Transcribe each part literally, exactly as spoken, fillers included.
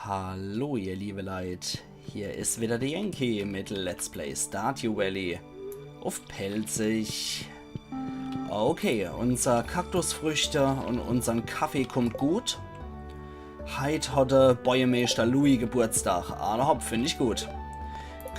Hallo ihr liebe Leit, hier is wieder de Yankee mit Let's Play Stardew Valley uff Pälzisch. Okay, unser Kaktusfrüchte und unsern Kaffee kommt gut. Heit hat de Bojemeeschter Louis Geburtstag. Alla hopp, find ich gut.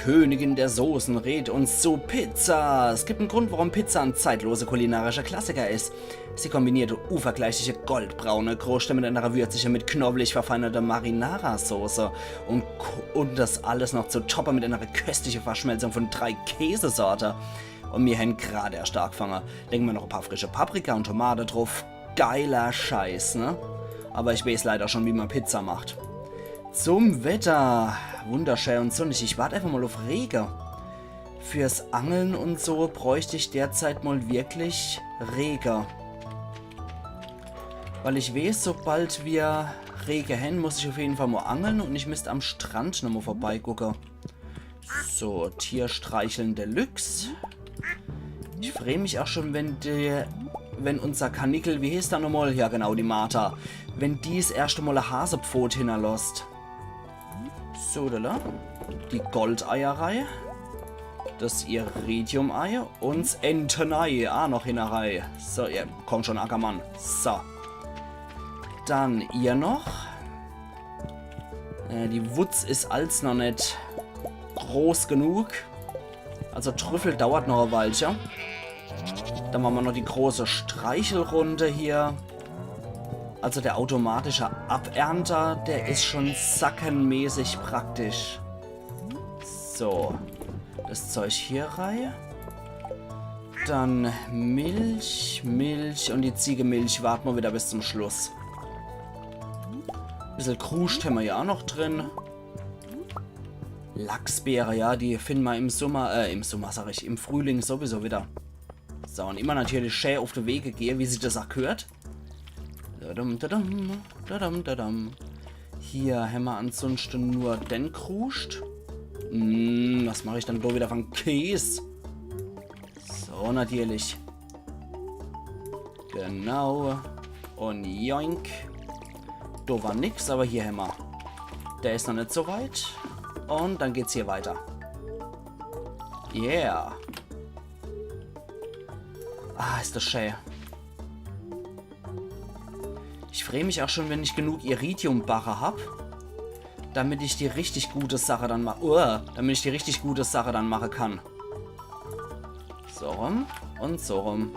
Königin der Soßen rät uns zu Pizza. Es gibt en Grund, warum Pizza en zeitloser kulinarischer Klassiker is. Sie kombiniert unvergleichliche goldbraune Kruschte mit einer würzigen, mit Knoblauch verfeinerten Marinara-Soße und, ko- und das alles noch zu toppen mit einer köstlichen Verschmelzung von drei Käsesorten. Und mir hän grad erscht aagfange. Lege mer noch e paar frische Paprika und Tomate druff. Geiler Scheiß, ne? Aber ich weeß leider schon, wie mer Pizza macht. Zum Wetter. Wunderschää und sonnig. Ich wart einfach mal uff Rege. Fürs Angeln und so bräucht ich derzeit mal wirklich Rege. Weil ich weeß, sobald mer Rege hän, muss ich uff jeden Fall mal angeln und ich misst am Strand nochmal vorbeigucke. So, Tierstreicheln Deluxe. Ich free mich auch schon, wenn die, wenn unser Kanickel, wie heeßt er nochmal? Ja, genau, die Martha. Wenn die's erschte Mal e Hasepfot hinnerlosst. So, da, da. Die Goldeierei. Das Iridium-Ei. Und 's Entenei. Ah, noch hinnerei. So, ja, komm schon, Ackermann. So. Dann ihr noch. Äh, die Wutz is als noch net groß genug. Also Trüffel dauert noch e Weilche. Dann mache mer noch die große Streichelrunde hier. Also der automatische Abernter, der is schon sackenmäßig praktisch. So, das Zeug hier rei. Dann Milch, Milch und die Ziegemilch wart mer wieder bis zum Schluss. Bissel Kruscht hämmer ja auch noch drin. Lachsbeere, ja, die find mer im Summer, äh, im Summer sag ich, im Frühling sowieso wieder. So, und immer natürlich schää uff de Wege gehe, wie sich das auch gehört. Dadam, dadam, dadam, dadam. Hier hämmer ansunschte nur den Kruscht. Hm, was mach ich dann do wieder von Käs? So, natürlich. Genau. Und joink. Do war nix, aber hier hämmer. Der is noch net so weit. Und dann geht's hier weiter. Yeah. Ah, is das schää. Ich free mich auch schon, wenn ich genug Iridium-Barre hab, damit ich die richtig gute Sache dann ma-, uah, damit ich die richtig gute Sache dann mache kann. So rum und so rum.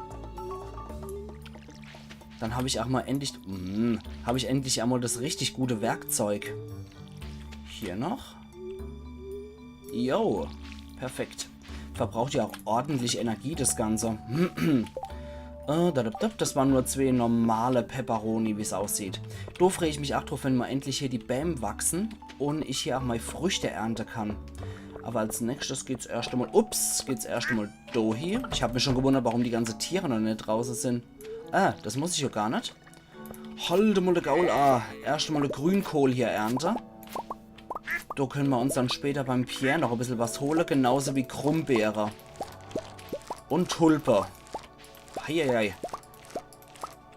Dann hab ich auch mal endlich, mm, hab ich endlich einmal das richtig gute Werkzeug. Hier noch. Jo, perfekt. Verbraucht ja auch ordentlich Energie, das Ganze. Äh, da, da, da, das waren nur zwee normale Peperoni, wie's aussieht. Do free ich mich auch druff, wenn mal endlich hier die Bääm wachsen und ich hier auch mal Früchte ernte kann. Aber als nächstes geht's erscht einmal, ups, geht's erscht einmal do hie. Ich hab mich schon gewundert, warum die ganze Tiere noch net drauße sind. Ah, das muss ich ja gar net. Halt mal de Gaul a. Erscht mal de Grünkohl hier ernte. Do können mer uns dann später beim Pierre noch e bissel was hole, genauso wie Grumbeere. Und Tulpe. Heieiei.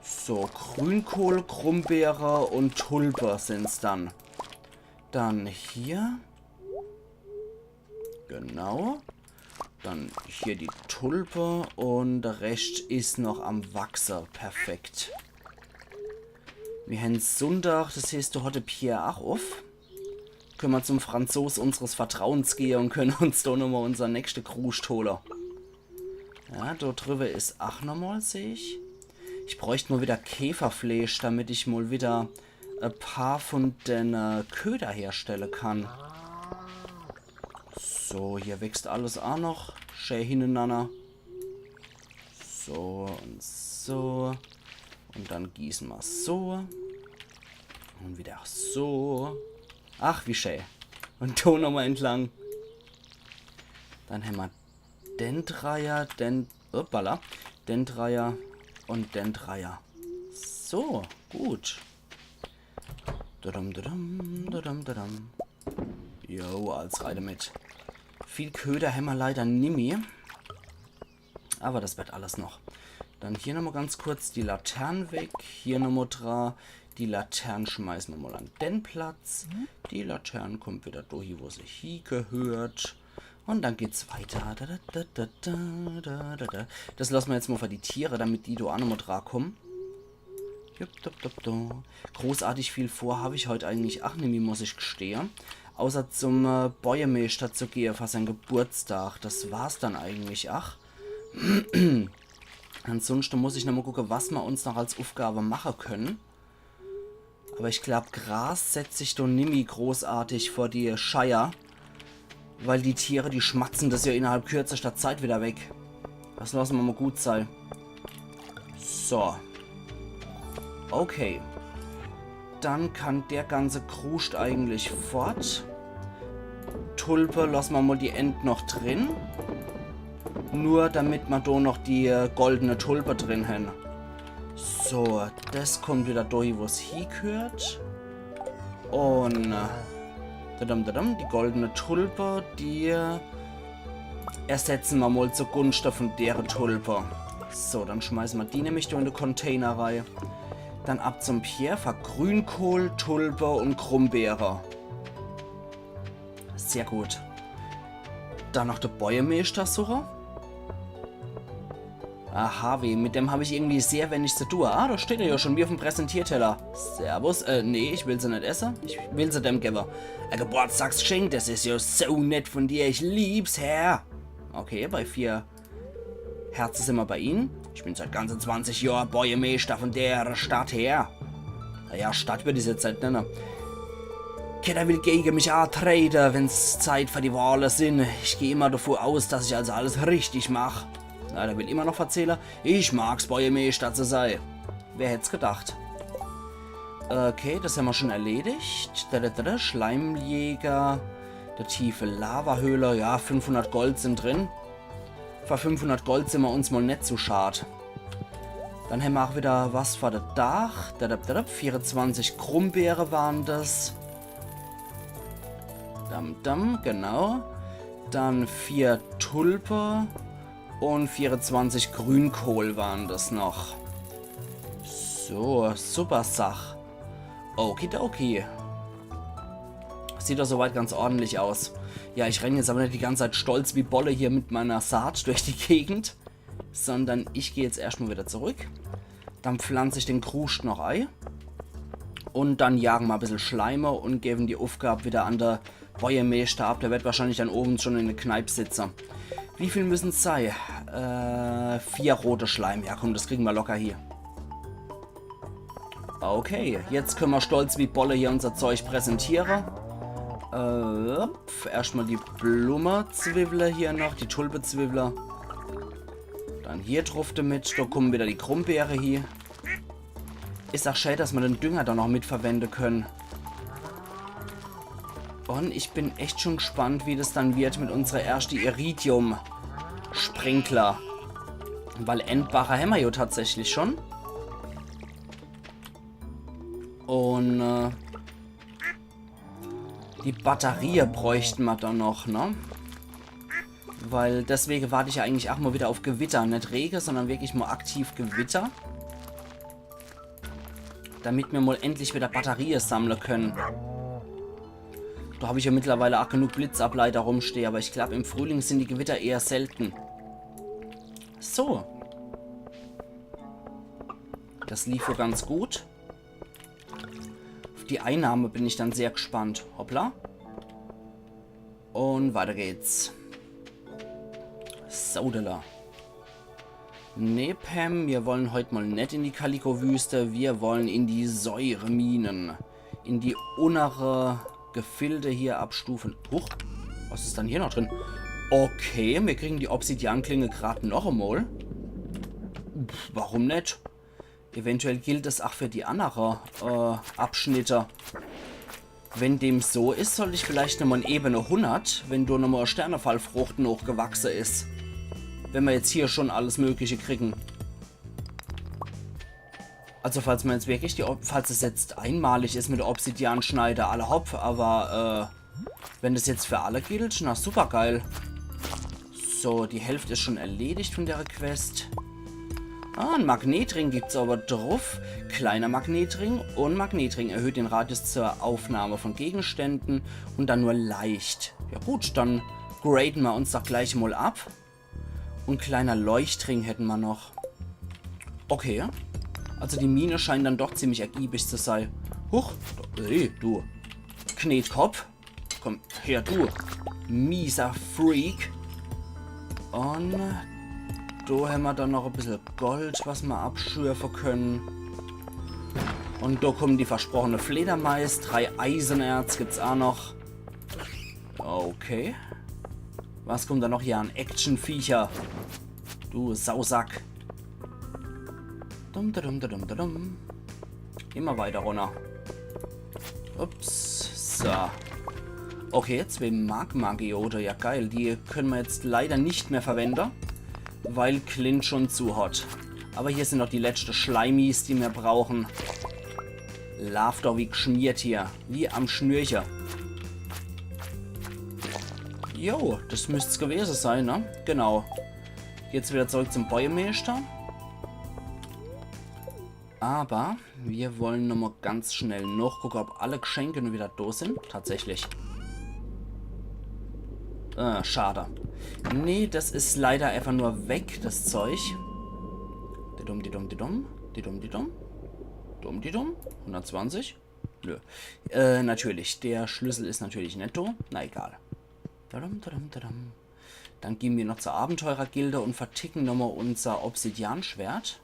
So, Grünkohl, Grumbeere und Tulpe sind's dann. Dann hier. Genau. Dann hier die Tulpe und de Rescht is noch am Wachse. Perfekt. Mir hän Sunndag, das heeßt, do hat de Pierre ach uff. Können mer zum Franzos unseres Vertrauens gehe und können uns do nochmal unser nächschte Kruscht hole. Ja, do driwwe is ach nochmal, seh ich. Ich bräucht mal wieder Käferfleesch, damit ich mal wieder e paar von den, äh, Köder herstelle kann. So, hier wächst alles ach noch schää hinnerenanner. So und so. Und dann gieße mer so. Und wieder so. Ach, wie schää. Und do nochmal entlang. Dann hämmer den Dreier, den, hoppala, den Dreier und den Dreier. So, gut. Dadam, dadam, dadam, dadam. Jo, als rei demit. Viel Köder hämmer leider nimmi. Aber das werd alles noch. Dann hier nochmal ganz kurz die Latern weg. Hier nochmal dra. Die Latern schmeiße mer mol an den Platz. Die Latern kommt wieder do hie, wo se hiegehört. Und dann geht's weiter. Da, da, da. Das lasse mer jetzt mol für die Tiere, damit die do ach nochmol dra kommen. Jupp, dupp, dupp, dupp. Großartig viel vor hab ich heut eigentlich ach nimmi, muss ich gestehe. Außer zum äh, Bäuermeeschter zu gehe für sein Geburtstag. Das war's dann eigentlich ach. Ansonsten muss ich nochmol gucke, was mer uns noch als Aufgabe mache können. Aber ich glaub, Gras setzt sich do nimmi großartig vor die Scheier. Weil die Tiere, die schmatzen das ja innerhalb kürzester Zeit wieder weg. Das lasse mer mol gut sei. So. Okay. Dann kann der ganze Kruscht eigentlich fort. Tulpe lasse mer mol die End noch drin. Nur damit mer do noch die äh, goldene Tulpe drin hän. So, das kommt wieder do hie, wo's hiegehört. Und äh, dadam, dadam, die goldene Tulpe, die äh, ersetze mer mol zugunschte von dere Tulpe. So, dann schmeiße mer die nämlich do in de Container rei. Dann ab zum Pierre, für Grünkohl, Tulpe und Grumbeere. Sehr gut. Dann noch de Bäuermeeschter suche. Aha, wie, mit dem hab ich irgendwie sehr wenig zu tun. Ah, do steht er ja schon, wie uffm Präsentierteller. Servus, äh, nee, ich will se net esse. Ich will se dem gewwe. Ein Geburtstagsgeschenk, das is ja so nett von dir. Ich lieb's, Herr. Okay, bei vier Herze sin mer bei Ihnen. Ich bin seit ganze zwanzig Jahr Bäuermeeschter von der Stadt, Herr. Naja, Stadt würd ich jetzt net nenne. Kenner will gege mich atrete, wenn's Zeit für die Wahle sin. Ich geh immer davon aus, dass ich also alles richtig mach. Na, der will immer noch verzähle. Ich mag's, Bäuermeeschter zu sei. Wer hätt's gedacht? Okay, das hämmer schon erledigt. Da, da, da, da. Schleimjäger. Der tiefe Lavahöhle. Ja, fünfhundert Gold sin drin. Für fünfhundert Gold sin mer uns mol net zu schad. Dann hämmer ach wieder was für de Dach. Da, da, da, da. Vierundzwanzig Grumbeere waren das. Dam, dam, genau. Dann vier Tulpe und vierundzwanzig Grünkohl waren das noch. So, super Sach. Okidoki. Sieht doch soweit ganz ordentlich aus. Ja, ich renn jetzt aber net die ganze Zeit stolz wie Bolle hier mit meiner Saat durch die Gegend, sondern ich geh jetzt erscht mal wieder zurück. Dann pflanz ich den Kruscht noch ei. Und dann jagen mer e bissel Schleime und gewen die Uffgab wieder an de Bäuermeeschter ab. Der wird wahrscheinlich dann owends schon in de Kneip sitze. Wie viel müssen's sei? Äh, vier rote Schleim. Ja, komm, das kriegen mer locker hie. Okay, jetzt könne mer stolz wie Bolle hier unser Zeug präsentiere. Äh, pf, erscht mal die Blummezwiwwle hier noch, die Tulpezwiwwle. Dann hier druff damit, do kommen wieder die Grumbeere hie. Is ach schä, dass mer den Dünger do noch mitverwende könne. Und ich bin echt schon gespannt, wie das dann wird mit unsere erschte Iridium-Sprinkler. Weil Endbacher hämmer jo tatsächlich schon. Und äh, die Batterie bräuchten mer dann noch, ne? Weil deswege wart ich ja eigentlich ach mal wieder auf Gewitter. Net Rege, sondern wirklich mal aktiv Gewitter. Damit mir mal endlich wieder Batterie sammle können. Da hab ich ja mittlerweile ach genug Blitzableiter rumstehe, aber ich glaub, im Frühling sind die Gewitter eher selten. So. Das lief wohl ganz gut. Auf die Einnahme bin ich dann sehr gespannt. Hoppla. Und weiter geht's. Sodala. Nee, Pam, wir wollen heut mal net in die Kaliko-Wüste. Wir wollen in die Säureminen. In die unnere Gefilde hier abstufen. Huch, was is dann hier noch drin? Okay, wir kriegen die Obsidian-Klinge grad noch emol. Pff, warum net? Eventuell gilt es ach für die annere äh, Abschnitte. Wenn dem so is, sollt ich vielleicht nochmal in Ebene hundert, wenn do nochmal e Sternefallfrucht nochgewachse is. Wenn mer jetzt hier schon alles Mögliche kriegen. Also falls mer jetzt wirklich die Ob-, falls es jetzt einmalig is mit der Obsidianschneide, alla hopp, aber äh, wenn das jetzt für alle gilt, na supergeil. So, die Hälfte is schon erledigt von der Quest. Ah, en Magnetring gibt's aber druff. Kleiner Magnetring und Magnetring erhöht den Radius zur Aufnahme von Gegenständen und dann nur leicht. Ja gut, dann graden mer uns doch gleich mal ab. Und kleiner Leuchtring hätten mer noch. Okay. Also die Mine scheinen dann doch ziemlich ergiebig zu sei. Huch. Ey, du. Knetkopf. Komm her, du. Mieser Freak. Und do hämmer dann noch e bissel Gold, was mer abschürfe können. Und do kommen die versprochene Fledermais. Drei Eisenerz gibt's a noch. Okay. Was kommt da noch hier an Action-Viecher? Du Sausack. Dum, da, dum, da, dum, da, dum. Immer weiter runner. Ups. So. Okay, zwee Magma-Geode. Ja, geil. Die können mer jetzt leider nicht mehr verwende, weil Clint schon zu hat. Aber hier sind noch die letzte Schleimis, die mer brauchen. Laaft doch wie gschmiert hier. Wie am Schnürcher. Jo, das müsst's gewese sein, ne? Genau. Jetzt wieder zurück zum Bäuermeeschter. Aber wir wollen nochmal ganz schnell nachgucken, ob alle Geschenke nu wieder do sind. Tatsächlich. Äh, schade. Nee, das is leider einfach nur weg, das Zeug. Didum, didum, didum. Didum, didum. Dum, didum. Hundertzwanzig? Nö. Äh, natürlich. Der Schlüssel is natürlich net do. Na egal. Dadum, dadum, dadum. Dann gehen wir noch zur Abenteurergilde und verticken nochmal unser Obsidianschwert.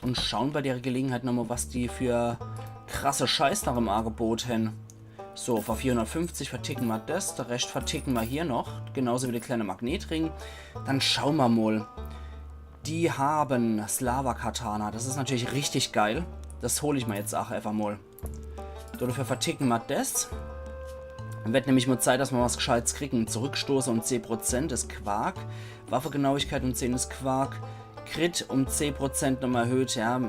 Und schauen bei der Gelegenheit nochmal, was die für krasse Scheiß noch im Angebot hän. So, für vierhundertfünfzig verticken wir das, der Rest verticken wir hier noch. Genauso wie der kleine Magnetring. Dann schauen wir mal. Die haben das Lava-Katana. Das is natürlich richtig geil. Das hol ich mir jetzt auch einfach mal. So, dafür verticken wir das. Wird nämlich mal Zeit, dass wir was Gescheites kriegen. Zurückstoße um zehn Prozent is Quark. Waffegenauigkeit um zehn is Quark. Crit um zehn Prozent nochmal erhöht, ja.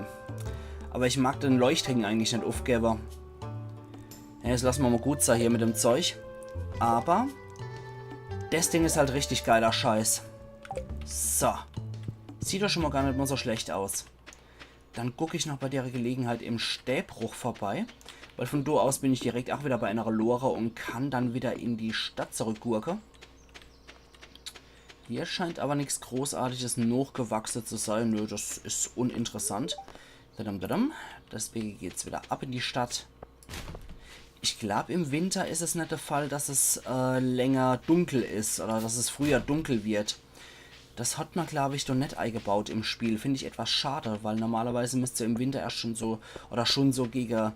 Aber ich mag den Leuchtring eigentlich net uffgebe. Ja, jetzt lassen wir mal gut sei hier mit dem Zeug. Aber das Ding is halt richtig geiler Scheiß. So. Sieht doch schon mal gar net mal so schlecht aus. Dann guck ich noch bei der Gelegenheit im Stäbruch vorbei, weil von do aus bin ich direkt auch wieder bei einer Lore und kann dann wieder in die Stadt zurückgurke. Hier scheint aber nix Großartiges nochgewachse zu sein. Nö, das is uninteressant. Dadam, dadam. Deswegen geht's wieder ab in die Stadt. Ich glaub, im Winter is es net der Fall, dass es äh, länger dunkel is oder dass es früher dunkel wird. Das hat man, glaub ich, doch net eingebaut im Spiel. Find ich etwas schade, weil normalerweise müsst ja im Winter erst schon so, oder schon so gegen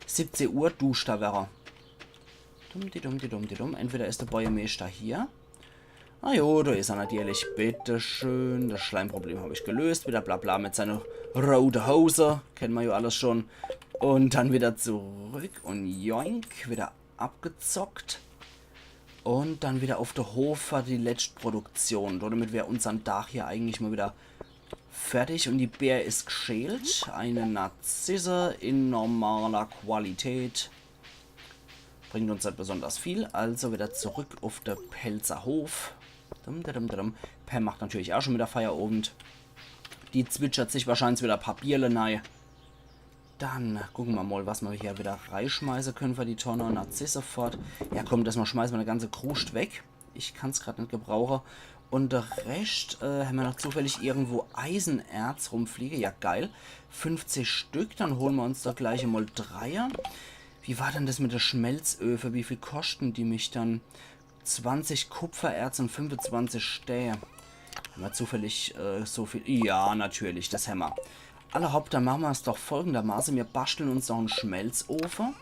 siebzehn Uhr duster wäre. Dum, di dum, di dum, di dum. Entweder is der Bäuermeeschter hier. Ah jo, da is er natürlich. Bitteschön. Das Schleimproblem hab ich gelöst. Wieder Blabla mit seiner rote Hose. Kennen wir ja alles schon. Und dann wieder zurück und joink, wieder abgezockt. Und dann wieder auf der Hof für die letzte Produktion. Damit wär unsern Dach hier eigentlich mal wieder fertig. Und die Beer is gschält. Eine Narzisse in normaler Qualität. Bringt uns net besonders viel. Also wieder zurück auf der Pälzer Hof. Dum, dum, dum, dum. Pam macht natürlich auch schon wieder Feierabend. Die zwitschert sich wahrscheinlich wieder paar Bierle nei. Dann gucken wir mal, was wir hier wieder reischmeißen können für die Tonne. Narzisse fort. Ja komm, das mal schmeißen wir eine ganze Kruscht weg. Ich kann's grad net gebrauchen. Und der Rest, äh, haben wir noch zufällig irgendwo Eisenerz rumfliegen? Ja, geil. fünfzig Stück, dann holen wir uns doch gleich einmal drei. Wie war denn das mit der Schmelzöfe? Wie viel kosten die mich dann? zwanzig Kupfererz und fünfundzwanzig Stäbe. Haben wir zufällig äh, so viel? Ja, natürlich, das haben wir. Alla hopp, dann machen wir es doch folgendermaßen. Wir basteln uns noch einen Schmelzofen,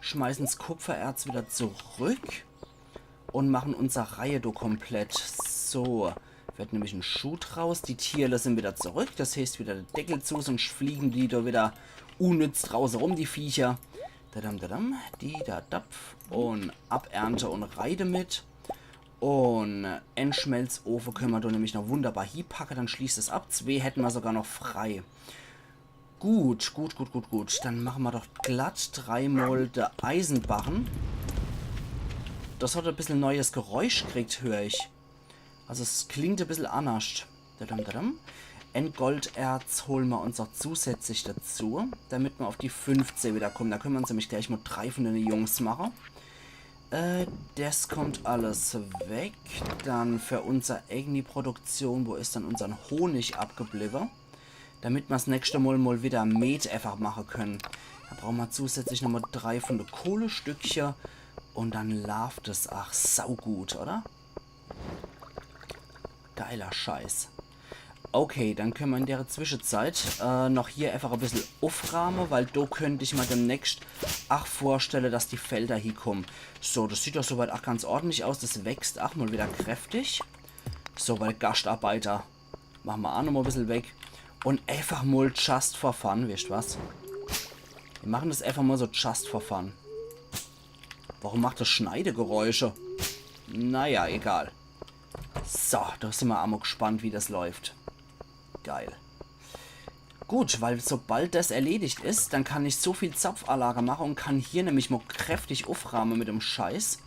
schmeißen das Kupfererz wieder zurück und machen unsere Reihe do komplett. So, wird nämlich ein Schuh draus. Die Tierle sind wieder zurück. Das heißt wieder der Deckel zu, sonst fliegen die da wieder unnütz draußen rum, die Viecher. Dadam, dadam, di, da, dapf. Und ab Ernte und reite mit. Und en Schmelzofe können wir da nämlich noch wunderbar hiepacke, dann schließt es ab. Zwei hätten wir sogar noch frei. Gut, gut, gut, gut, gut. Dann machen wir doch glatt dreimal der Eisenbarren. Das hat ein bisschen neues Geräusch gekriegt, hör ich. Also es klingt ein bisschen annerscht. Dadam, dadam. Ein Golderz hole mer uns noch zusätzlich dazu, damit mer auf die fünfzehn wieder kommen. Da können mer uns nämlich gleich mal drei von dene Jungs mache. Äh, das kommt alles weg. Dann für unser eigeni Produktion, wo is dann unsern Honig abgebliebe? Damit mer's nächste Mal mal wieder Met einfach mache können. Da brauche mer zusätzlich nochmal drei von de Kohlestückche. Und dann laaft es ach saugut, oder? Geiler Scheiß. Okay, dann können mer in der Zwischenzeit äh, noch hier einfach e bissel uffraame, weil do könnt ich mer demnächst ach vorstelle, dass die Felder hiekommen. So, das sieht doch soweit ach ganz ordentlich aus. Das wächst ach mal wieder kräftig. So, weil Gastarbeiter mache mer ach nochmal e bissel weg. Und einfach mal just for fun, wisst was? Wir machen das einfach mal so just for fun. Warum macht das Schneidegeräusche? Naja, egal. So, da sind mer ach mal gespannt, wie das läuft. Geil. Gut, weil sobald das erledigt is, dann kann ich so viel Zapfanlage mache und kann hier nämlich mal kräftig uffraame mit dem Scheiß.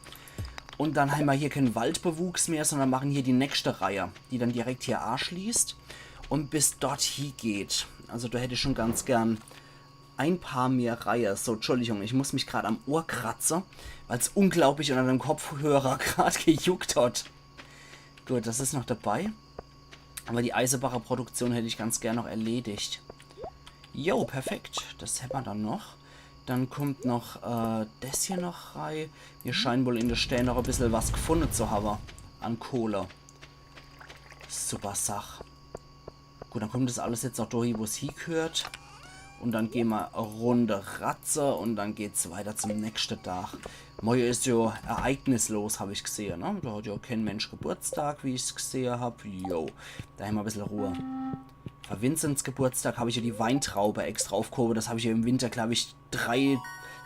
Und dann haben mer hier kein Waldbewuchs mehr, sondern machen hier die nächste Reihe, die dann direkt hier anschließt und bis dort hie geht. Also da hätt ich schon ganz gern ein paar mehr Reihe. So, Entschuldigung, ich muss mich grad am Ohr kratze, weil's unglaublich unter dem Kopfhörer grad gejuckt hat. Gut, das is noch dabei. Aber die Eisebacher Produktion hätt ich ganz gern noch erledigt. Jo, perfekt. Das hätt mer dann noch. Dann kommt noch äh, das hier noch rei. Mir scheinen wohl in de Stää noch e bissel was gefunne zu habe an Kohle. Super Sach. Gut, dann kommt das alles jetzt noch durch, wo's hiegehört. Und dann gehn mer e Runde ratze und dann geht's weiter zum nächste Tag. Moje is jo ereignislos, hab ich gesehe, ne? Da hat jo kein Mensch Geburtstag, wie ich's gesehe hab. Jo, da hämmer e bissel Ruhe. Für Vincents Geburtstag hab ich jo die Weintraube extra aufgehobe. Das hab ich jo im Winter, glaub ich, drei,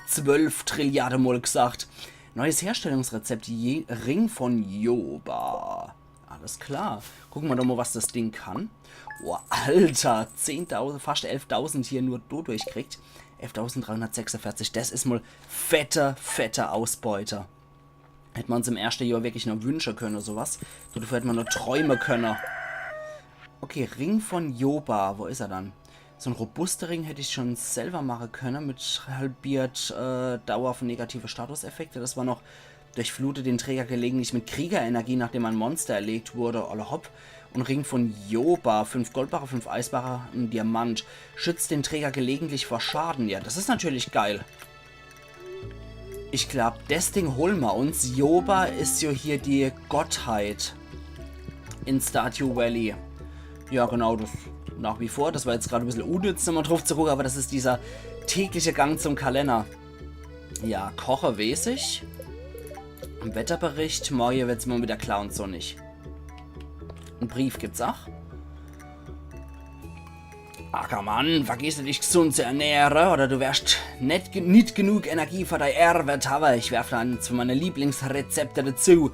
zwölf Trilliarde Mol gesagt. Neues Herstellungsrezept, Je Ring von Yoba. Alles klar. Gucke mer doch mal, was das Ding kann. Boah, Alter, zehntausend, fast elftausend hier nur dodurch kriegt. Elftausenddreihundertsechsundvierzig, das is mal fette, fette Ausbeute. Hätt mer uns im erschte Johr wirklich nur wünsche könne, sowas. So, dafür hätt mer nur träume könne. Okay, Ring von Yoba, wo is er dann? So en robuste Ring hätt ich schon selber mache könne, mit halbiert äh, Dauer von negative Statuseffekte. Das war noch, durchflute den Träger gelegentlich mit Kriegerenergie, nachdem ein Monster erlegt wurde, alla hopp. Und Ring von Yoba, fünf Goldbarre, fünf Eisbarre, en Diamant. Schützt den Träger gelegentlich vor Schaden. Ja, das is natürlich geil. Ich glaub, das Ding hole mer uns. Yoba is jo hier die Gottheit in Stardew Valley. Ja, genau, das nach wie vor. Das war jetzt grad e bissel unnütz, nochmal drauf zu gucke, aber das is dieser tägliche Gang zum Kalenner. Ja, koche wees ich. En Wetterbericht, morje wird's mal wieder klar und sonnig. En Brief gibt's ach. Ackermann, vergiss net, dich gesund zu ernähre, oder du werst net, ge- nit genug Energie für dei Ärwet hawwe. Ich werf da eins von meine Lieblingsrezepte dazu.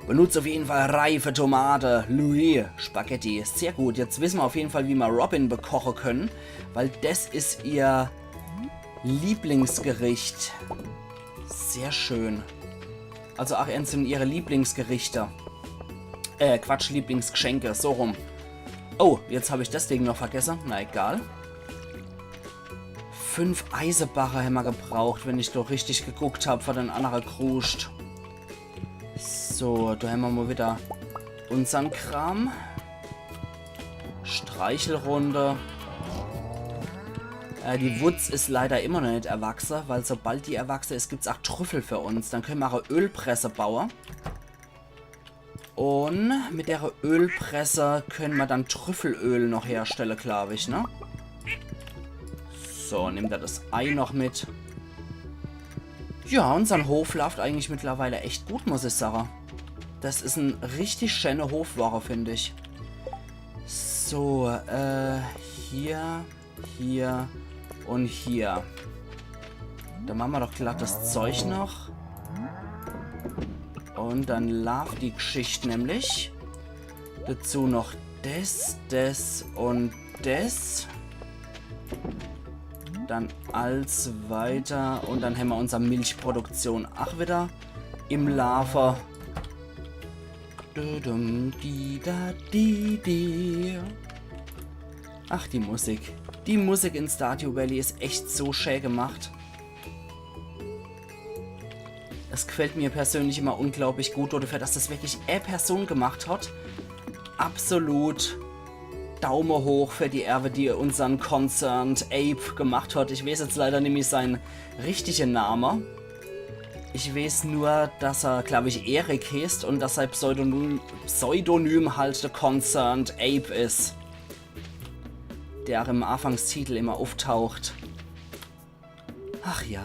Benutz auf jeden Fall reife Tomate, Louis, Spaghetti. Sehr gut, jetzt wisse mer auf jeden Fall, wie mer Robin bekoche könne, weil das is ihr Lieblingsgericht. Sehr schön. Also ach, eins von ihre Lieblingsgerichte. Äh, Quatsch, Lieblingsgeschenke, so rum. Oh, jetzt hab ich das Ding noch vergesse. Na egal. Fünf Eisebarre hämmer gebraucht, wenn ich doch richtig geguckt hab, für den annere Kruscht. So, da hämmer mal wieder unsern Kram. Streichelrunde. Äh, die Wutz is leider immer noch net erwachse, weil sobald die erwachse is, gibt's ach Trüffel für uns. Dann könne mer ach e Ölpresse baue. Und mit der Ölpresse könne mer dann Trüffelöl noch herstelle, glaub ich, ne? So, nimm da das Ei noch mit. Ja, unsern Hof laaft eigentlich mittlerweile echt gut, muss ich sage. Das is en richtig schöne Hofware, find ich. So, äh, hier, hier und hier. Da mache mer doch glatt das Zeug noch. Und dann laaft die Geschicht nämlich. Dazu noch das, das und das. Dann als weiter und dann hämmer unser Milchproduktion ach wieder im Laafe. Dü-düm, di, da, di, di. Ach, die Musik. Die Musik in Stardew Valley is echt so schä gemacht. Es gefällt mir persönlich immer unglaublich gut, dafür, dass das wirklich e Person gemacht hat. Absolut Daume hoch für die Ärwe, die unsern Concerned Ape gemacht hat. Ich weeß jetzt leider nimmi sein richtige Name. Ich weeß nur, dass er, glaub ich, Erik heeßt und dass sein Pseudonym, Pseudonym halt der Concerned Ape is, der auch im Anfangstitel immer uftaucht. Ach ja.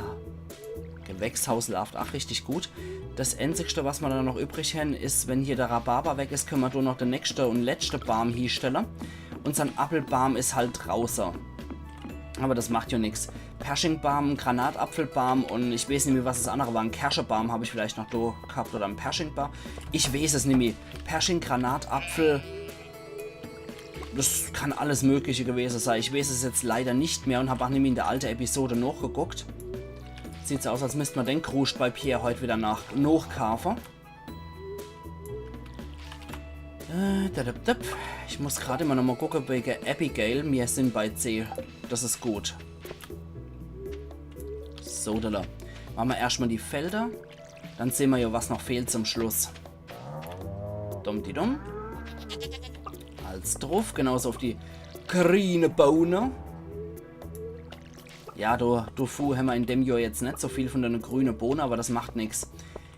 Gewächshaus laaft ach richtig gut. Das Einzigste, was mer dann noch übrig hän, is, wenn hier der Rhabarber weg is, könne mer do noch de nächste und letzte Baam hiestelle. Unsern Appelbaam is halt drauße. Aber das macht jo nix. Perschingbaam, Granatapfelbaam und ich weeß nimmi, was das andere war. En Kerschebaam hab ich vielleicht noch do gehabt oder en Perschingbaam. Ich weeß es nimmi. Persching, Granatapfel. Das kann alles Mögliche gewese sei. Ich weeß es jetzt leider nimmi und hab ach nimmi in der alte Episode nochgeguckt. Sieht so aus, als müsst mer den Kruscht bei Pierre heut wieder nach, nochkaafe. Äh, da, da, da. Ich muss grad immer noch mal gucke wege Abigail. Mir sin bei C. Das is gut. So, da. Mache mer erscht mal die Felder. Dann sehn mer jo, was noch fehlt zum Schluss. Dumm die dumm. Als druff, genauso auf die grüne Bohne. Ja, do, do fu hämmer in dem Johr jetzt net so viel von der grüne Bohne, aber das macht nix.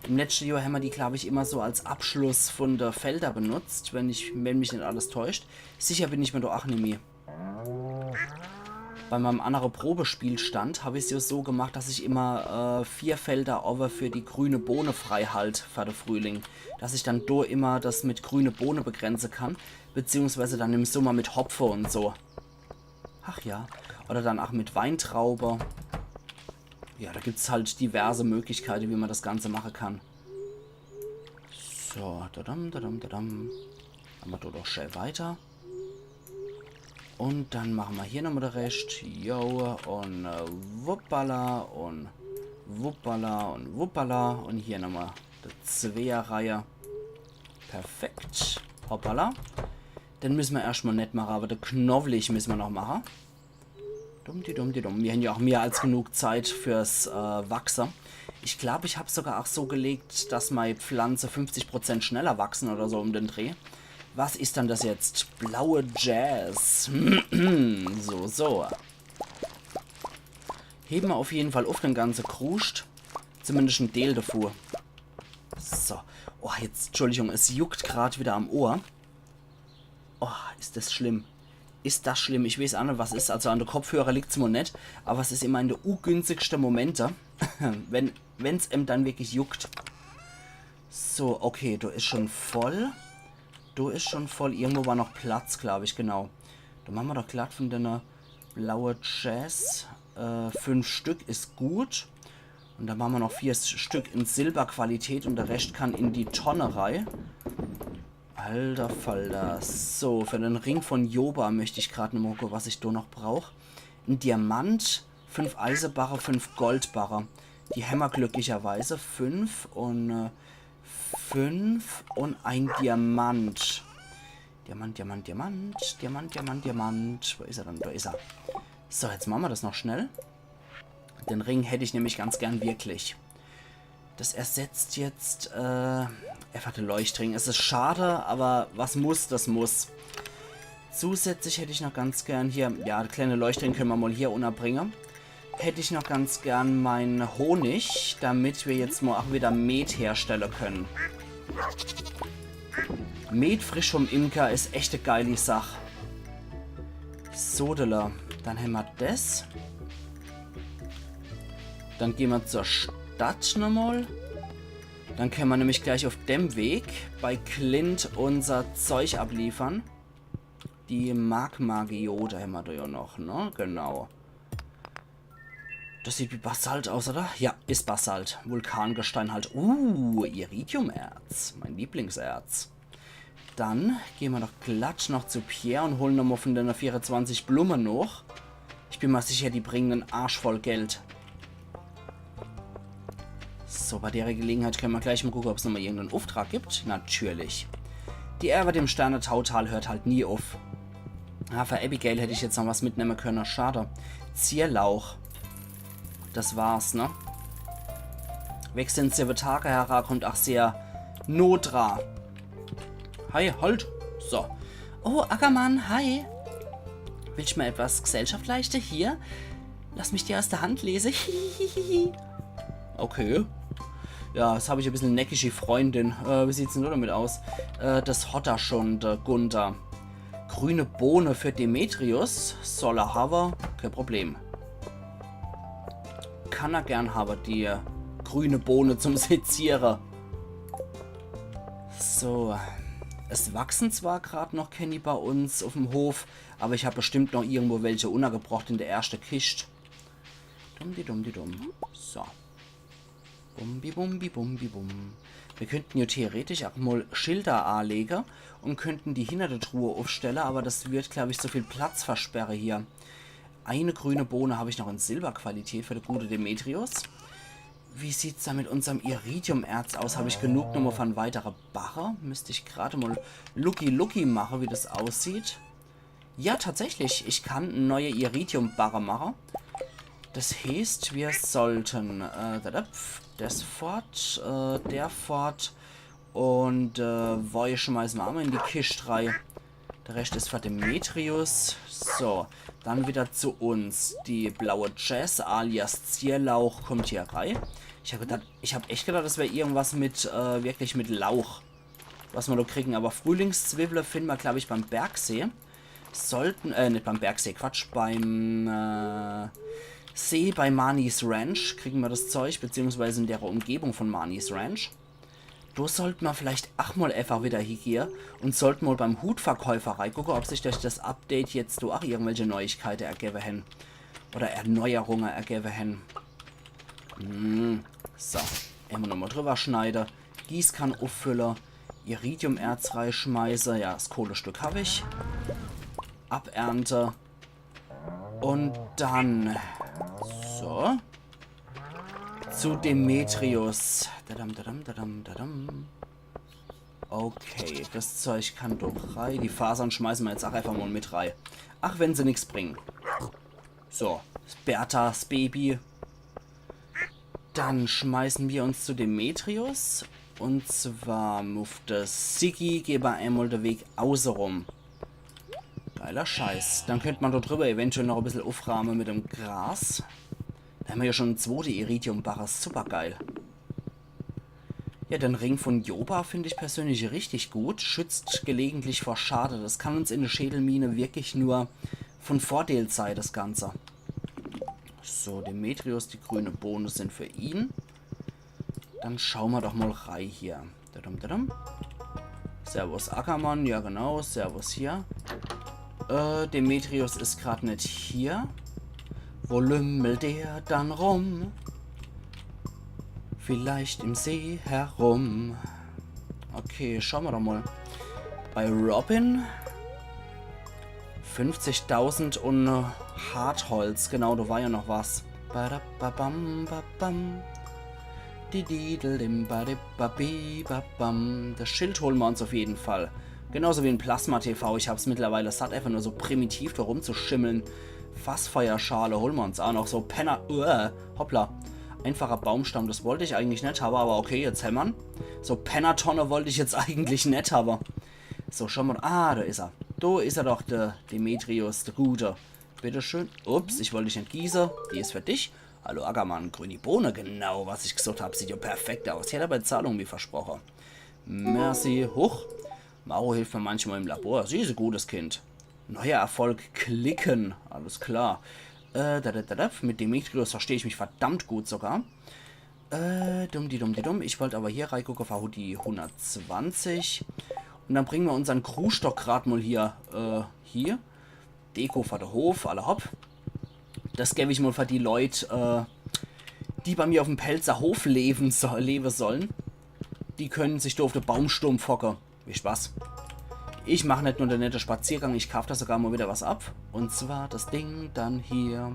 Im letzte Johr hämmer die, glaub ich, immer so als Abschluss von der Felder benutzt, wenn ich, wenn mich net alles täuscht. Sicher bin ich mir do ach nimmi. Bei meinem andere Probespielstand hab ich's ja so gemacht, dass ich immer, äh, vier Felder over für die grüne Bohne frei halt für de Frühling. Dass ich dann do immer das mit grüne Bohne begrenze kann, beziehungsweise dann im Sommer mit Hopfe und so. Ach ja. Oder dann ach mit Weintraube. Ja, da gibt's halt diverse Möglichkeite, wie man das Ganze mache kann. So, dadam, dadam, dadam. Dann mache mer doch schnell weiter. Und dann mache mer hier nochmal de Rest. Jo, und, äh, wuppala und wuppala und wuppala. Und hier nochmal die Zweierreihe. Perfekt. Hoppala. Den müsse mer erscht mal net mache, aber de Knowlich müsse mer noch mache. Dumm die dumm die dumm. Mir hän ja ach mehr als genug Zeit fürs, äh, Wachse. Ich glaub, ich hab's sogar ach so gelegt, dass mei Pflanze fünfzig Prozent schneller wachsen oder so um den Dreh. Was is dann das jetzt? Blaue Jazz. So, so. Hebe mer auf jeden Fall uff den ganze Kruscht. Zumindest en Deel davor. So. Oh, jetzt, Entschuldigung, es juckt grad wieder am Ohr. Oh, is das schlimm. Is das schlimm. Ich weeß ach net, was is. Also an de Kopfhörer liegt's mol net, aber es is immer in de ungünstigste Momente, wenn, wenn's em dann wirklich juckt. So, okay, do is schon voll. Do is schon voll. Irgendwo war noch Platz, glaub ich, genau. Do mache mer doch glatt von denne blaue Jazz. Äh, fünf Stück is gut. Und dann mache mer noch vier S-, Stück in Silberqualität und de Rest kann in die Tonne rei. Alter Falter. So, für den Ring von Yoba möcht ich grad nochmal gucke, was ich do noch brauch. En Diamant, fünf Eisebarre, fünf Goldbarre. Die hämmer glücklicherweise. Fünf und, äh, fünf und ein Diamant. Diamant, Diamant, Diamant, Diamant, Diamant, Diamant. Wo is er dann? Do is er. So, jetzt mache mer das noch schnell. Den Ring hätt ich nämlich ganz gern wirklich. Das ersetzt jetzt, äh, einfach de Leuchtring. Es is schade, aber was muss, das muss. Zusätzlich hätt ich noch ganz gern hier, ja, de kleine Leuchtring könne mer mol hier unnerbringe. Hätt ich noch ganz gern mein Honig, damit mir jetzt mol ach wieder Met herstelle könne. Met frisch vom Imker is echt e geili Sach. Sodele. Dann hämmer das. Dann gehn mer zur Stadt nochmal. Dann könne mer nämlich gleich auf dem Weg bei Clint unser Zeug abliefern. Die Magma-Geode hämmer do ja noch, ne? Genau. Das sieht wie Basalt aus, oder? Ja, is Basalt. Vulkangestein halt. Uh, Iridiumerz. Mein Lieblingserz. Dann gehn mer doch glatt noch zu Pierre und holen nochmal von denne vierundzwanzig Blumme noch. Ich bin mer sicher, die bringen en Arsch voll Geld. So, bei der Gelegenheit könne mer gleich mol gucke, ob's nochmal irgenden Auftrag gibt. Natürlich. Die Ärwet im Sternetautal hört halt nie auf. Ah, für Abigail hätt ich jetzt noch was mitnemme könne. Schade. Zierlauch. Das war's, ne? Wechseln siwwe Tage, Herr Ra kommt ach sehr Nodra. Hi, halt. So. Oh, Ackermann, hi. Willst du mir etwas Gesellschaft leisten? Hier? Lass mich dir aus der Hand lesen. Hihihihi. Okay. Ja, jetzt hab ich e bissel neckische Freundin. Äh, wie sieht's denn du damit aus? Äh, das hot er schon, der Gunther. Grüne Bohne für Demetrius. Soll er hawwe. Kein Problem. Kann er gern hawwe, die grüne Bohne zum Seziere. So. Es wachsen zwar grad noch kenni bei uns uff'm Hof, aber ich hab bestimmt noch irgendwo welche unnergebrocht in der erschte Kischt. Dumm di dumm di dumm. So. Bumbi bumbi bumbi bum. Wir könnten ja theoretisch ach mol Schilder aalege und könnten die hinner der Truhe uffstelle, aber das wird, glaub ich, so viel Platz versperre hier. Eine grüne Bohne hab ich noch in Silberqualität für de gute Demetrius. Wie sieht's da mit unserm Iridium-Erz aus? Hab ich genug nochmol für en weitere Barre? Müsst ich grad mol Lucky Lucky mache, wie das aussieht. Ja, tatsächlich. Ich kann e neue Iridium-Barre mache. Das heeßt, wir sollten, äh, da, da, das fort, äh, der fort und, äh, Woi schmeißen wir ach mol in die Kischt rei. Der Rescht is für Demetrius. So, dann wieder zu uns. Die blaue Jess alias Zierlauch kommt hier rei. Ich hab gedacht, ich hab echt gedacht, das wär irgendwas mit, äh, wirklich mit Lauch, was mer do kriegen. Aber Frühlingszwiwwle finden mer, glaub ich, beim Bergsee. Sollten, äh, net beim Bergsee, Quatsch, beim, äh, See bei Marnie's Ranch kriegen mer das Zeug, beziehungsweise in der Umgebung von Marnie's Ranch. Do sollt mer vielleicht ach mol efach wieder hiegehe und sollt mol beim Hutverkäufer reigucke, ob sich durch das Update jetzt do ach irgendwelche Neuigkeite ergebe hen. Oder Erneuerunge ergebe hen. Hm, so, emol nochmol drüber schneide. Gießkann uffülle, Iridium-Erz reischmeiße. Ja, das Kohlestück hab ich. Abernte. Und dann, so, zu Demetrius. Dadam, dadam, dadam, dadam. Okay, das Zeug kann doch rei. Die Fasern schmeißen mer jetzt ach efach mol mit rei. Ach wenn se nix bringen. So, Berthas Baby. Dann schmeißen wir uns zu Demetrius. Und zwar Mufte Siggi, geh mer emol de Weg außerum. Geiler Scheiß. Dann könnt mer dort drüber eventuell noch e bissel ufraame mit dem Gras. Do hämmer ja schon e zwote Iridium-Barre. Supergeil. Ja, den Ring von Yoba find ich persönlich richtig gut. Schützt gelegentlich vor Schade. Das kann uns in der Schädelmine wirklich nur von Vorteil sei, das Ganze. So, Demetrius, die grüne Bohne sind für ihn. Dann schau mer doch mol rei hier. Dadum, dadum. Servus Ackermann, ja genau, servus hier. Äh, Demetrius is grad net hier. Wo lümmelt der dann rum? Vielleicht im See herum. Okay, schau mer doch mol. Bei Robin. Fünfzigtausend und, äh, Hartholz. Genau, do war ja noch was. Badababam, babam. Didideldim, badibabibabam. Das Schild holen mer uns auf jeden Fall. Genauso wie en Plasma-T V. Ich hab's mittlerweile satt, einfach nur so primitiv do rumzuschimmeln. Fassfeuerschale holen mer uns ach noch. So Penner-, uah, hoppla. Einfacher Baumstamm, das wollt ich eigentlich net hawwe, aber okay, jetzt hämmer'n. So Pennertonne wollt ich jetzt eigentlich net hawwe. So, schau mol. Ah, do is er. Do is er doch, der Demetrius, der Gute. Bitteschön. Ups, ich wollt dich net gieße. Die is für dich. Hallo Ackermann, grüni Bohne, genau was ich gesucht hab. Sieht ja perfekt aus. Hier hat er Bezahlung wie versproche. Merci. Huch. Maru hilft mir manchmal im Labor. Sie is e gutes Kind. Neuer Erfolg, klicken. Alles klar. Äh, da, da, da, da. Mit Demetrius versteh ich mich verdammt gut sogar. Äh, dumm, die dumm, die dumm. Ich wollt aber hier reigucke, Fahudi hundertzwanzig. Und dann bringen mer unsern Krugstock grad mol hier, äh, hier. Deko für de Hof, alla hopp. Das geb ich mol für die Leut, äh, die bei mir auf'm Pälzer Hof lewen so, lewe sollen. Die können sich do auf de Baumstumpf hocke. Viel Spaß. Ich mach net nur de nette Spaziergang, ich kaaf da sogar mol wieder was ab. Und zwar das Ding dann hier.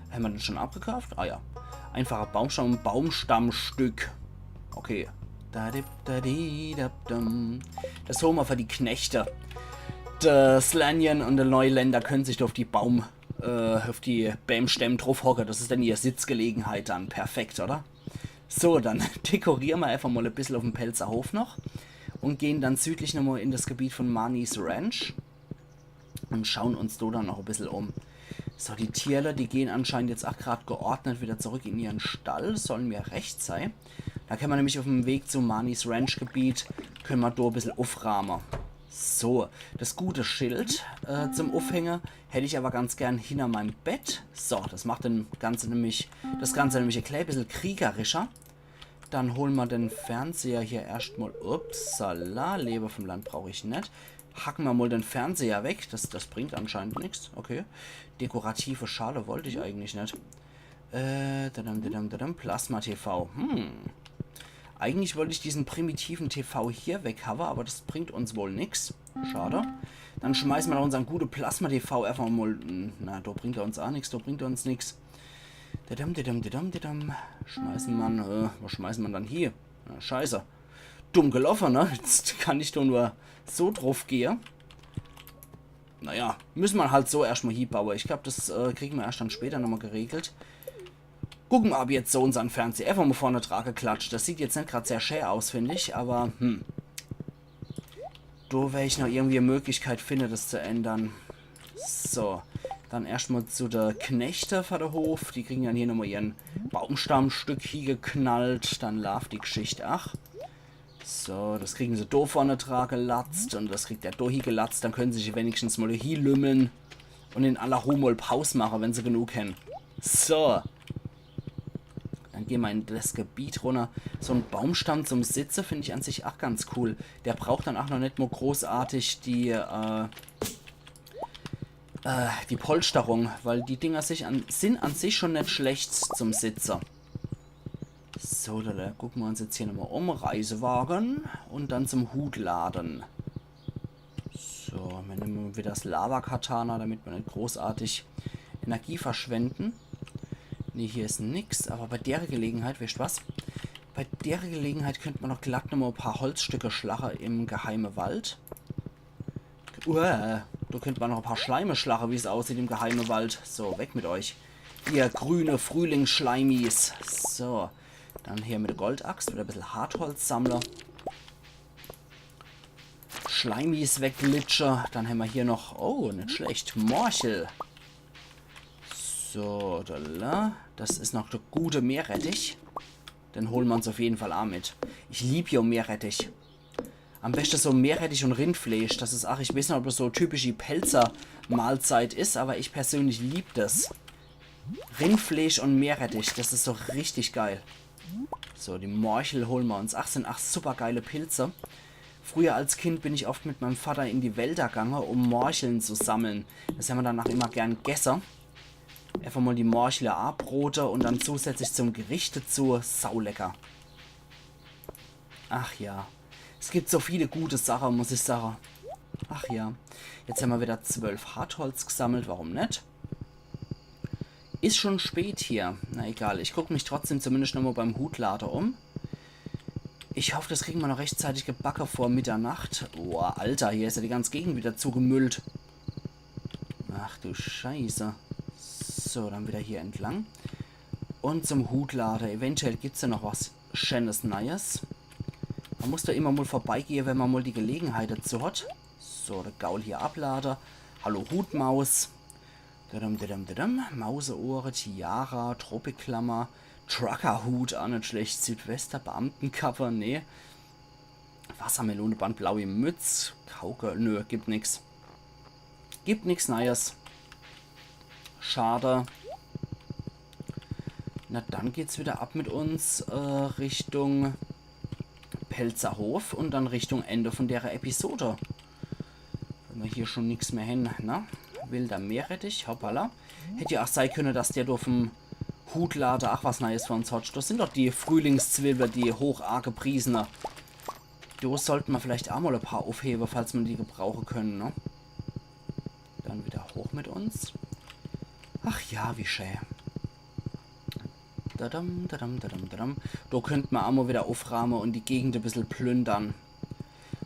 Hämmer den schon abgekaaft? Ah ja. Einfacher Baumstamm, Baumstammstück. Okay. Da dip, da di, dap, dum. Das hole mer für die Knechte. De Slanion un de Neuländer könne sich do uff die Baum-, äh, uff die Bämstämm druffhocke. Das is dann ihr Sitzgelegenheit dann. Perfekt, oder? So, dann dekoriere mer einfach mol e bissel uffm Pälzer Hof noch un gehn dann südlich nochmol in das Gebiet von Marnie's Ranch un schauen uns do dann noch e bissel um. So, die Tierle, die gehn anscheinend jetzt ach grad geordnet wieder zurück in ihren Stall. Soll mer recht sei. Do könne mer nämlich uffm Weg zu Marnie's Ranch-Gebiet, könne mer do e bissel uffraame. So, das gute Schild, äh, zum Uffhänge hätt ich aber ganz gern hinner meim Bett. So, das macht dem Ganze nämlich, das Ganze nämlich e klä bissel kriegerischer. Dann hole mer den Fernseher hier erscht mol. Upsala, Leber vom Land brauch ich net. Hacke mer mol den Fernseher weg. Das, das bringt anscheinend nix. Okay. Dekorative Schale wollt ich eigentlich net. Äh, dadam, dadam, dadam, Plasma-T V. Hm. Eigentlich wollt ich diesen primitiven T V hier weghawe, aber das bringt uns wohl nix. Schade. Dann schmeiße mer noch unsern gute Plasma-T V einfach mol. Na, do bringt er uns ach nix, do bringt er uns nix. Dadam, dadam, dadam, dadam. Schmeiße mer, äh, was schmeiße mer dann hier? Na, scheiße. Dumm geloffe, ne? Jetzt kann ich doch nur so druff gehe. Naja, müsse mer halt so erscht mol hiebaue. Ich glaub, das, äh, kriege mer erscht dann später nochmol geregelt. Gucke mer ab jetzt so unsern Fernseher. Einfach mol vorne dra geklatscht. Das sieht jetzt net grad sehr schä aus, find ich, aber, hm. Do wer ich noch irgendwie e Möglichkeit finne, das zu ändere. So, dann erscht mol zu de Knechte vor de Hof. Die kriegen dann hier nochmol ihren Baumstammstück hiegeknallt. Dann laaft die Geschicht. Ach. So, das kriegen se do vorne dra gelatzt un das kriegt der do hie gelatzt. Dann können se sich wenigstens mol do hie lümmle un in aller Ruh mol Paus mache, wenn se genug hän. So. Dann gehn mer in das Gebiet runner. So en Baumstamm zum Sitze find ich an sich ach ganz cool. Der braucht dann ach noch net mol großartig die, äh, äh, die Polsterung, weil die Dinger sich an, sin an sich schon net schlecht zum Sitze. So, da, da gucke mer uns jetzt hier nochmol um. Reisewagen un dann zum Hutlade. So, mir nemme wieder das Lava-Katana, damit mer net großartig Energie verschwenden. Nee, hier is nix, aber bei dere Gelegenheit, weescht was? Bei dere Gelegenheit könnt mer noch glatt nochmol e paar Holzstücke schlache im geheime Wald. Uah, do könnt mer noch e paar Schleime schlache, wie's aussieht im geheime Wald. So, weg mit euch. Ihr grüne Frühlingsschleimis. So, dann hier mit de Goldaxt wieder e bissel Hartholz sammle. Schleimis weglitsche. Dann hämmer hier noch, oh, net schlecht, Morchel. So, da, da. Das is noch de gute Meerrettich. Den hole mer uns auf jeden Fall aa mit. Ich lieb jo Meerrettich. Am beschte so Meerrettich un Rindfleisch. Das is, ach, ich weeß net, ob das so typisch die Pälzer Mahlzeit is, aber ich persönlich lieb das. Rindfleisch un Meerrettich, das is so richtig geil. So, die Morchel hole mer uns. Ach, sin ach supergeile Pilze. Früher als Kind bin ich oft mit meim Vatter in die Wälder gange, um Morcheln zu sammle. Das hämmer danach immer gern gesse. Einfach mol die Morchel abrote un dann zusätzlich zum Gericht dazu. Saulecker. Ach ja. Es gibt so viele gute Sache, muss ich sage. Ach ja. Jetzt hämmer wieder zwölf Hartholz gesammelt, warum net? Is schon spät hier. Na egal, ich guck mich trotzdem zumindest nochmol beim Hutlade um. Ich hoff, das kriegen mer noch rechtzeitig gebacke vor Mitternacht. Boah, Alter, hier is ja die ganze Gegend wieder zugemüllt. Ach du Scheiße. So, dann wieder hier entlang. Un zum Hutlade. Eventuell gibt's ja noch was Scheenes Neies. Mer muss do immer mol vorbeigehe, wenn mer mol die Gelegenheit dazu hat. So, de Gaul hier ablade. Hallo Hutmaus. Dadam, dadam, dadam. Mauseohre, Tiara, Tropikklammer, Truckerhut, aa net schlecht. Südwester, Beamtenkappe, nee. Wassermeloneband, blaui Mütz, Kauke, nö, gibt nix. Gibt nix Neies. Schade. Na, dann geht's wieder ab mit uns, äh, Richtung Pälzerhof un dann Richtung Ende von dere Episode. Wenn mer hier schon nix mehr hän, ne? Wilder Meerrettich, hoppala. Hätt ja ach sei könne, dass der do vom Hutlade ach was Neies für uns hat. Das sin doch die Frühlingszwiwwle, die hochangepriesene. Do sollt mer vielleicht ach mol e paar uffhewe, falls mer die gebrauche könne, ne? Dann wieder hoch mit uns. Ach ja, wie schä. Dadam, dadam, dadam, dadam. Do könnt mer aa mol wieder uffraame un die Gegend e bissel plündere.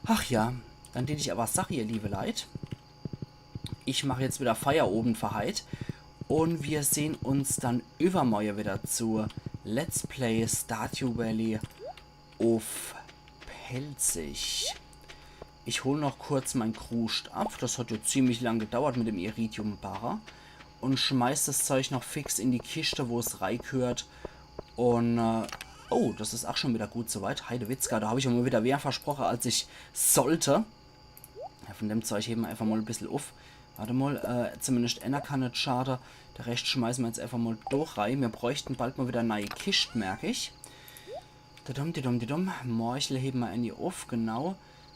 Ach ja, dann deet ich awwer sage, ihr liebe Leit, Ich mach jetzt wieder Feierowend für heit. Un mir sehn uns dann iwwermorje wieder zu Let's Play Stardew Valley uff Pälzisch. Ich hol noch kurz mein Kruscht ab. Das hat jo ziemlich lang gedauert mit dem Iridium-Barre. Un schmeiß das Zeug noch fix in die Kischt, wo's reigheert. Un, äh, oh, das is ach schon wieder gut soweit. Heidewitzka, do hab ich jo mol wieder mehr versproche, als ich sollt. Ja, von dem Zeug hewe mer einfach mol e bissel uff. Wart mol, äh, zumindest enner kann net schade. De Rescht schmeiße mer jetzt einfach mol do rei. Mir bräuchte bald mol wieder neie Kischt, merk ich. Didum, didum, didum. Morchel hewe mer eini uff, genau.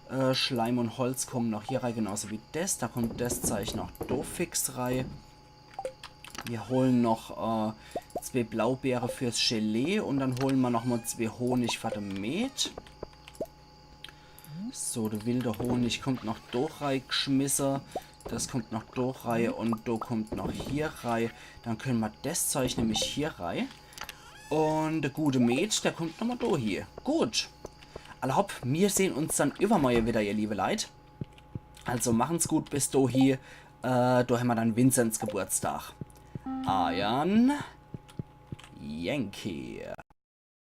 Äh, Schleim un Holz kommen noch hier rei, genauso wie des. Do kommt des Zeug noch do fix rei. Mir holen noch, äh, zwee Blaubeere fürs Gelee un dann holen mer noch mol zwee Honig für de Met. So, de wilde Honig kommt noch do rei gschmisse. Das kommt noch do rei un do kommt noch hier rei. Dann könne mer des Zeug nämlich hier rei. Un de gute Met, der kommt nochmol do hie. Gut. Alla hopp, mir sehn uns dann iwwermorje wieder, ihr liebe Leit. Also machen's gut bis do hie. Äh, do hämmer dann Vinzenz Geburtstag. Eiern Yankee.